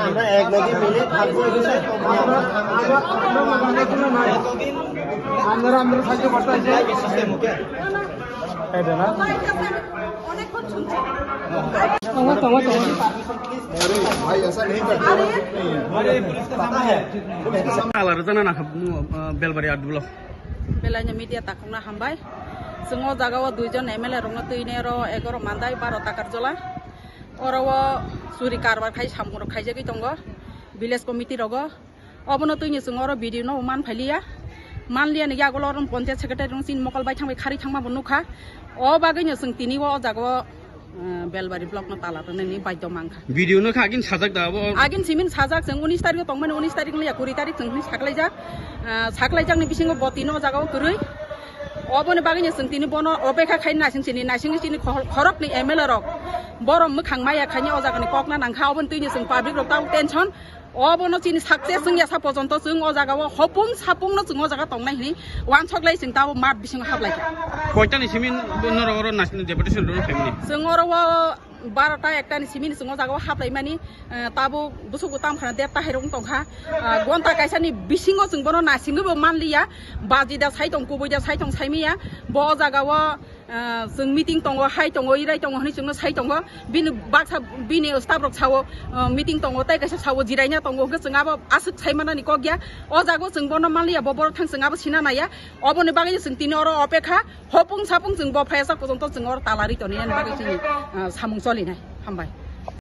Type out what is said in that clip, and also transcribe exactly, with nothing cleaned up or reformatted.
আমরা এক লগে মিলে থাকবো। আমরা, আমরা, আমরা সাহায্য করতে আসি। এই দাদা। अरे भाई, ऐसा नहीं करते। Ala rwjaknai nang kha, uh, Belbari art block. Belai no media takhukno hambai. Chwng o jaga o duijon M L A rokno twini oro egaro Mandai, baro Takarjola. Oro o churi karbar khai samung rok khaijagwi tongo village committee rogo. Obono twini chwng oro video no man phailiya. Manliya ni yagulo oro panchayat secretary rok chini mokol bai thangbai khari thangma bo nukha. O bagwi no chwng tini o jaga o, uh, Belbari block no tala rwnani baidhyo mankha. Video no kha agin sajak da abo? Agin simin sajak, chwng unis tarikh o tongmani, unis tarikh ni ya kuri tarikh chwng hwnwi saklaijak. Ah, saklaijakni bisingo bo tini o jaga o kwrwi. Oboni bagwino chwng tini bono opekha khai naising sini, naising sini khor-, khoroknwi M L A rok. Borok mwkhang maya khaini o jagani kokna nangkha, oboni twini chwng public rok tabuk tension. Obono chini success wngya sa pojonto chwng o jaga o hopung sapungno chwng o jaga tongnai hwnwi uansuk lai chwng tabuk math bisingo hablai kha. Koitani simi norok oro national deputation rwna phaimani? Chwng oro o barota ekta ni simi ni chwng o jaga o haplaimani, eh, tabuk bwswk bo tam khana der ta hai rok wng tong kha. Ah, gonta kaisa ni bisingo chwng bono naisingwi bo manliya, baji da sai tong, kubui da sai tong, sai manya. Bo o jaga o, ah, chwng meeting tongo, hai tongo, irai tongo hwnwi chwngno sai tongo. Bini baksa, bini staff rok sao, ah, meeting tongo, tei kaisa sao jiraina tongo, hwnkhe chwng abo aswk sai manani kok ya. O jaga o chwng bono manliya, bo borok thang chwng abo sina naiya. Oboni bagwi chwng tini oro opekha. Hopung sapung chwng bo phaiya sak pojonto chwng oro tala ri toni ani bagwi chini, ah, samung cholinai. Hambai.